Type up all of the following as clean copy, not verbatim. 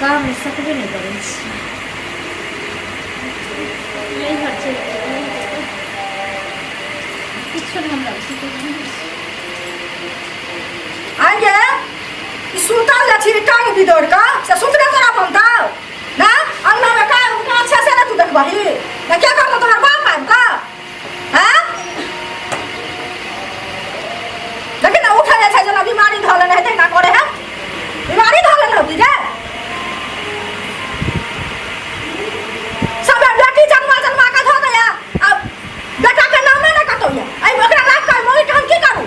काम सकबे नहि करै छी। नैहर चलि जेबै, किछो नहि हमरा बुते नहि होइ छै। आगे ई सुतल जे छी टांग बिदोड़ कऽ से सुतले तोरा बनतौ ना? अंगना में का काज छै से ने तू देखबही ना? क्या करतौ तोहर बाप आबि कऽ? हैं, देखी ने, उठल जाइ छै जेना बीमारी धऽ लेने हेतै ना करे है। बीमारी धऽ लेने होती रे। सब बेटी जन्मा जन्मा कऽ धऽ दैया आ बेटा के नामे ने कतौ या। एहि ओकरा राख कऽ मौगी के हम की करू?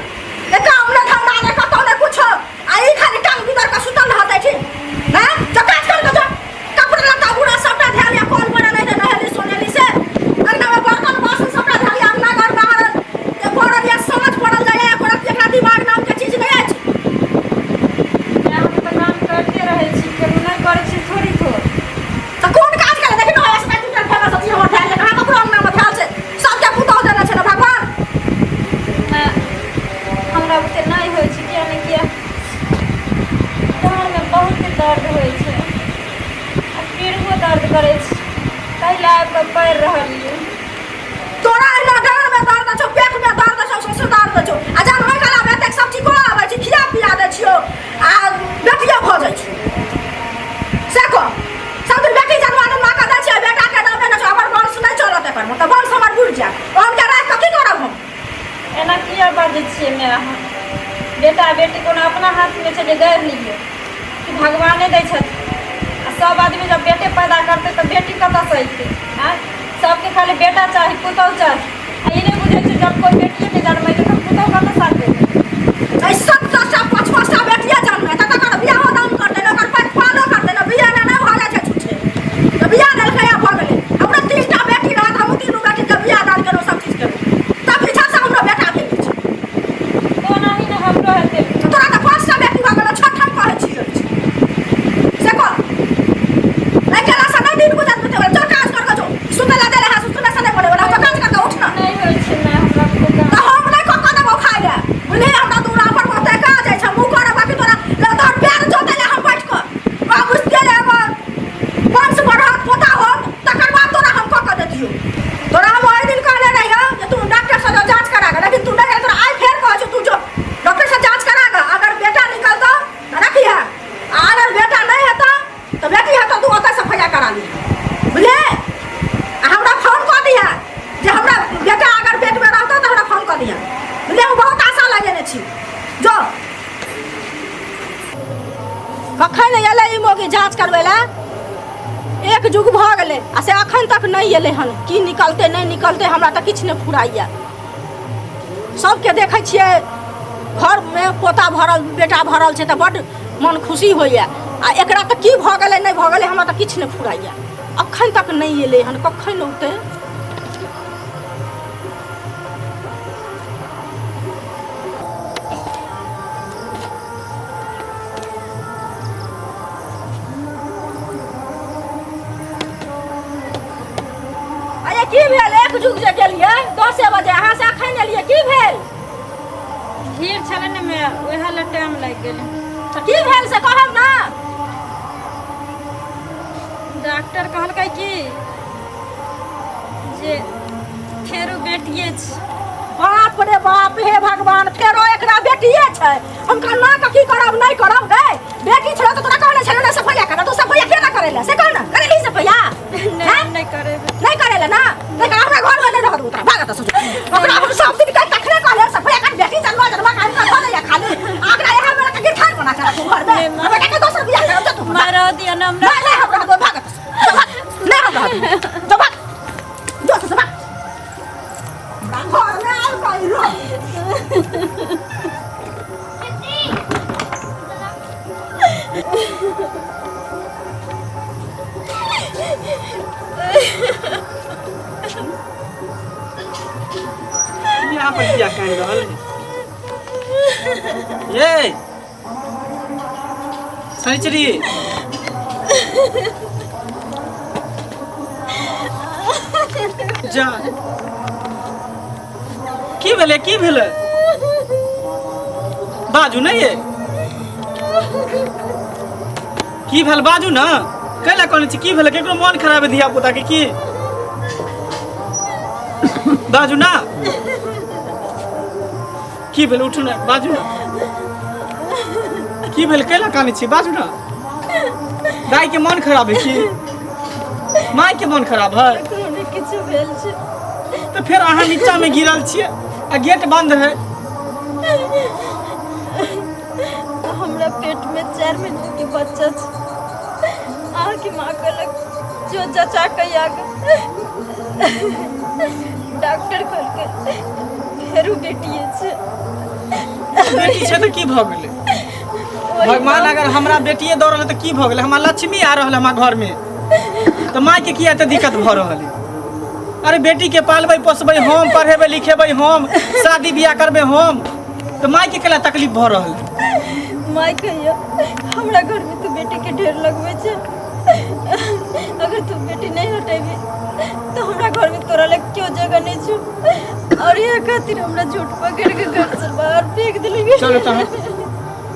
ने काम ने धंधा ने कतौ ने कुछो, आ ई खाली टांग बिदर कऽ सुतल रहतै। ठीक हैं? जो काज कर के जो। कपड़ा लत्ता बुरा सबटा धैल या कल पर नहि नहेली सोनेली से। अंगना में बर्तन बासन सबटा धैल या, अंगना घर बाहर के पड़ल या, साँझ पड़ल जाइए। एको रत्ती एकरा दिमाग नाम के चीज नहि अछि। हम तऽ काम करिते रहै छी, केकरो नहि करै छी थोड़ी थोड़। तऽ कोन काज केले? देखी ने, ऐसा टूटल फेमस अथी हमर धैल या। कहाँ ककरो अंगना में धैल छै? सबके पुतोह देने छै ने भगवान। नहि, हमरा बुते नहि होइ छै। किया ने किया डाँरमे बहुत दर्द होइ छै आ पीढ़ो दर्द करै छै, ताहि लए आबि कऽ पड़ि रहलियै। तोरा एहिना डाँर में दर्द छौ, पेट में दर्द छौ, सौंसे दर्द छौ, आ जहन ओहि काल आब एतेक सब चीज कोना आबै छै? खिया पिया दै छियौ आ बेटियो भऽ जाइ छौ। से कह, सब दिन बेटी जन्मा जन्मा कऽ दै छियै, बेटा के नामे नहि छौ। हमर वंश नहि चलत एकर, मतलब वंश हमर बुड़ि जायत। ओहन के राखि कऽ की करब हम? एना किया बाजै छियै माय अहाँ? बेटा बेटी कोनो अपना हाथमे छै जे गढ़ि लियै कि भगवाने दै छथिन? आ सब आदमी जब बेटे पैदा करतै तऽ बेटी कतऽसँ अयतै? आँय, सबके खाली बेटा चाही, पुतहु चाही, आ ई नहि बुझै छै जब कोइ बेटिए नहि जन्मेतै तऽ पुतहु कतऽसँ अनतै? एहि 7 7टा 5 5टा बेटिए जन्मे तऽ तकर बियाहो दान करतै ने, ओकर पालो करतै ने? बियाह नहि भऽ जाइ छै छुच्छे। तऽ बियाह देलकै आ भऽ गेलै। हमरा 3टा बेटी रहत, हमहूँ तीनू बेटीके बियाह दान केलहुँ, सब चीज केलहुँ, तब पीछासँ हमरो बेटा भेल छै। ओनाही ने हमरो हेतै। तोरा तऽ 5टा बेटी भऽ गेलौ, छठम कहै छियै से कह। नहि केलासँ नहि दिन गुजर पेतै। जो काज कर कऽ जो। सुतै लए देले है, सुतने से नहि बोले वाला। जो काज कर कऽ उठ ना। नहि होइ छै माय हमरा बुते काम। तऽ हम नहि कऽ कऽ देबौ खाइ लए, बुझलिही? हमरा दूरा पर बहुते काज अछि, हमहूँ करब। बाकी तोरा लए तोहर पैर जोतै लए हम बैठ कऽ बाबू के एगो वंश बढ़त, पोता होत, तकर बाद तोरा हम कऽ कऽ देतियौ। तोरा हम ओहि दिन कहने रहियौ जे तू डॉक्टर से जो जांच करा कऽ, लेकिन तू नहि गेल। तोरा आइ फेर कहै छौ, तू जो डॉक्टर से जांच करा कऽ। अगर बेटा निकलतौ तऽ रखिहे, आ अगर बेटा नहि हेतौ तऽ बेटी हेतौ, तू ओतऽ सफैया करा लिहे, बुझले? आ हमरा फोन कऽ दिहे जे हमरा बेटा अगर पेटमे रहतौ तऽ हमरा फोन कऽ दिहे, बुझले? हम बहुत आशा लगेने छी। जो। कखन एलै ई मौगी जाँच करबै लए? एक जुग भऽ गेलै आ से अखन तक नहि एलै हन। की निकलतै, नहि निकलतै, हमरा तऽ किछु नहि फुराइए। सबके देखै छियै घरमे पोता भरल, बेटा भरल छै तऽ बड्ड मन खुशी होइए, आ एकरा तऽ की भऽ गेलै, नहि भऽ गेलै, हमरा तऽ किछु नहि फुराइए। अखन तक नहि एलै हन, कखन औतै? अरे की भेल? एक जुग जे गेलियै 10 बजे, अहाँ से अखन एलियै, की भेल? भीड़ छलै ने माय, ओएह लए टाइम लागि गेलै। तऽ की भेल से कहब ने। डॉक्टर कहलकै कि जे फेरो बेटिए छै। बाप रे बाप, हे भगवान, फेरो एकरा बेटिए छै। हम कन्ना कऽ की करब, नहि करब गै? बेटी छलो तऽ तोरा कहने छलो ने सफैया कर, तू सफैया केना करेला से कह ने। करेली सफैया? नहि। हैं? नहि करेबै। नहि करेला ना? देख, हमरा घर में नहीं रहत उतरा। भागत सोच। ओकरा हम सब दिन कह तखने कहले सफैया कर। बेटी जन्मा जन्मा का हमका धो दैया खाली। आकरा यहाँ मेरा के गिरथार बना के रखू घर में। नहीं, माँ। हम बेटा के दोसर बियाह करब। जो तू। मारा दिया ना हमरा। नहीं, नहीं हम रहत। भागत, नहीं हम रहत। जो भाग, जो तो भाग। घर में आब कहीं रह। यहाँ पर किया कानि रहल है ये शनिचरी? जा, की भेलै? की भेलै? बाजू ने। ये की भेल बाजू ने कैला कहने छी की भेल केकरो मन खराब है धिया पुता के की बाजू ना की भेल उठू ने बाजू ना की भेल कैला कानै छी बाजू ना दाई के मन खराब है की माय के मन खराब है ककरो नहि किछु भेल छै तऽ फेर अहाँ नीचा में गिरल छियै आ गेट बंद है हमरा पेटमे 4 महीनाके बच्चा छै। अहाँके माँ कहलक जो चचा कहिया डॉक्टर कहलकै फेरो बेटिए छै। बेटी छै तऽ की भऽ गेलै? ओही भगवान माँ- अगर हमरा बेटिए दऽ रहल तऽ की भऽ गेलै? हमरा लक्ष्मी आ रहल हमरा घरमे तऽ मायके किया एते दिक्कत भऽ रहल है? अरे बेटीके पालबै पोसबै हम, पढ़ेबै लिखेबै हम, शादी बियाह करबै हम, तऽ मायके केला तकलीफ भऽ रहल है? माय कहिया हमरा घरमे तू बेटीके ढेर लगबै छै, अगर तू बेटी नहि हटेबी तऽ हमरा घरमे तोरा लग केओ जगह नहि छौ। और इएह खातिर हमरा झूठ पकड़ के घर से बाहर फेंक देलकै। चलू तहन,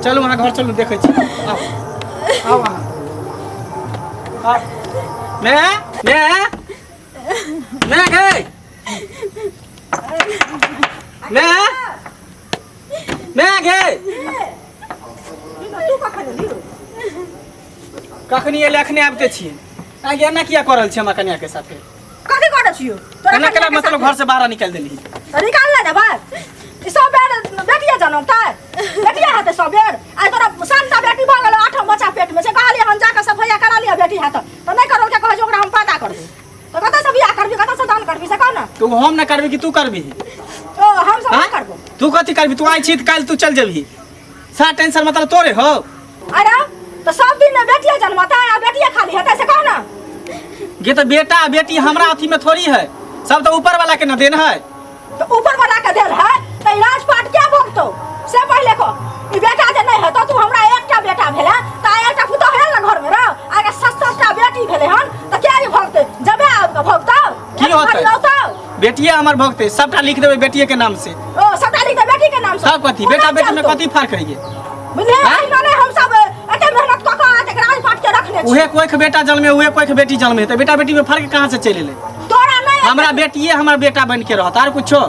चलू अहाँ घर चलू, देखै छी। आउ आउ अहाँ आउ। मैं मैं मैं गए मैं मैं गए तू कखन एली? कखनी एले? अखने आबिते छियै। आगे एना किया कऽ रहल छी हमरा कन्या के साथे? कथी करै छियौ तोरा एना कनिया केला के मतलब साथे? घर से बाहर निकालि देली। तऽ निकाल ले देबै? ई सब बेर बेटिए जनमतै, बेटिए हेतै सब बेर? आइ तोरा 7टा बेटी भऽ गेलौ, 8 बच्चा पेटमे छै। कहलियै हम जाकऽ सफैया करा लिअ, बेटी हेतौ तऽ नहि करल के कहै छै ओकरा हम पैदा करबै तऽ कतऽसँ बियाह करबी, कतऽसँ दान करबी, से कह ने। तू हम ना करबी कि तू करबी? ओ हम सब हाँ? नहि करबो। तू कथी करबी? तू आइ छी तऽ काल्हि तू चल जेबही, सारा टेंशन मतलब तोरे हो। अरे तऽ सब दिन ने बेटिए जनमतै आ बेटिए खाली हेतै, से कह ने। गे तऽ बेटा आ बेटी हमरा अथी में थोड़ी है, सब तऽ ऊपर वाला के न देन है। तऽ ऊपर वाला के देल है तऽ ई राजपाट क्या भोगतौ से पहिले कह। ई बेटा जे नहि हेतौ, तू हमरा एकटा बेटा भेलै तऽ आइ एकटा पुतोह हेल ने घरमे रह, आ एकर 7-7टा बेटी भेलै हन तऽ क्या ई भोगतै? जबे आबि कऽ भोगतौ। की होतै? औतौ बेटिए हमर भोगतै, सबटा लिख देबै बेटिए के नाम से। ओ सबटा लिख दे बेटी के नाम से। सब कथी बेटा बेटी में कथी फर्क है ये? बुझलियै? हाँ? अहिना नहि हम सब एते मेहनत कऽ कऽ एतेक राजपाट के रखने छी। उहे कोइख बेटा जन्मे, उहे कोइख बेटी जन्मे, तऽ बेटा बेटी में फर्क कहाँ से चलि एलै? तोरा नहि हमरा बेटिए हमर बेटा बन के रहत आर कुछो।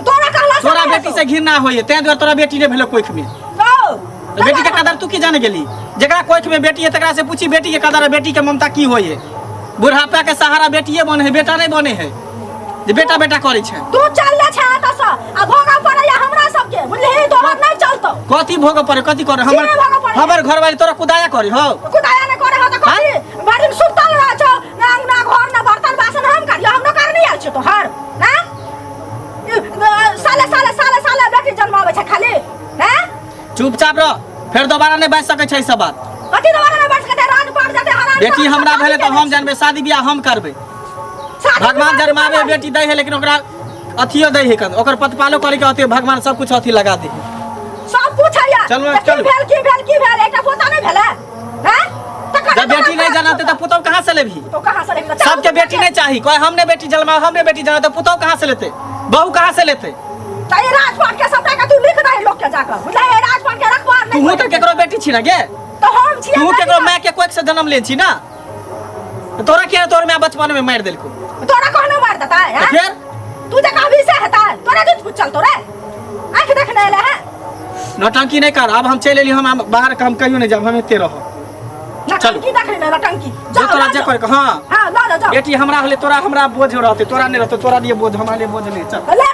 तोरा कहला से तोरा नहि बेटी हेतौ। से घृणा होइए तें दुआरे तोरा बेटी नहि भेलो कोइख में। ओ, तऽ बेटी के कदर तू की जाने गेली? जेकरा कोइख में बेटी है तकरा से पूछी बेटी के कदर आ बेटी के ममता की होइए। बुढ़ापा के सहारा बेटिए बने है, बेटा नहि बने है जे बेटा बेटा करै छै। तू चलले छै एतऽ आ भोगऽ पड़ैया हमरा सबके, बुझलिही? तोहर नहि चलतौ। कथी भोगऽ पड़े? कथी करे? हमर की भोगऽ पड़े? हमर घरवाली तोरा कुदाया करे हो? कुदाया नहि करे हो तऽ हाँ? कथी भरि दिन सुतल रहै छौ, ना अंगना घर ना बर्तन बासन हम करियो? हमरो करनी आयल छौ तोहर? हाँ? ई, साले साले साले साले बेटी जन्माबै छै खाली। हाँ? चुपचाप रह, फेर दोबारा नहि बाजि सकै छै ई सब बात। कथी दोबारा नहि बाजि सकै? राज पाट जेतै हरान। बेटी हमरा भेलै तऽ हम जानबै, शादी बियाह हम करबै। भगवान जन्मावे बेटी दै है लेकिन ओकरा अथियो दै है, कन ओकर प्रतिपालो करे के अथी भगवान सब कुछ अथी लगा दे है। सब पूछैया चलू, तऽ की चलू। भेल, की भेल, की भेल? एकटा पोता नहि भेलै? हैं? तकर जब बेटी नहीं जनाते तऽ पुतहु कहाँ से लेबही? तो कहाँ से लेबही? सबके बेटी नहीं चाही, कोई हमने बेटी जन्मा, हमने बेटी जन्मा, तो पुतहु कहाँ से लेते, बहू कहाँ से लेते? तऽ ई राजपाट के सबटा के तू लिख दही लोक के जाकऽ, बुझलियै? ई राजपाट के रखवार नहि तू तऽ केकरो बेटी छी ना गे? तऽ हम छियै तू बेटी केकरो तऽ- माय के कोख से जन्म लेने छी ना? तऽ तोरा किया तोर माय बचपन में मारि देलको? तोरा कहने मार देतै? तऽ हैं? फेर तू जे कहबी से हेतै? तोरा झूठ पूछ चलतो रे, आँखि देखने एले है। नौटंकी नहीं कर। अब हम चलि एली, हम आब बाहर हम कहियो नहीं जाब, हम एते रहब। नटंकी देखने ले नटंकी। जे जाओ, तोरा लऽ जे जाओ। करे के, हाँ हाँ, लऽ जाओ, जाओ। बेटी हमरा होले तोरा हमरा बोझ रहते, तोरा नहीं रहते, तोरा लिए बोझ हमरा लिए बोझ नहीं। चल ले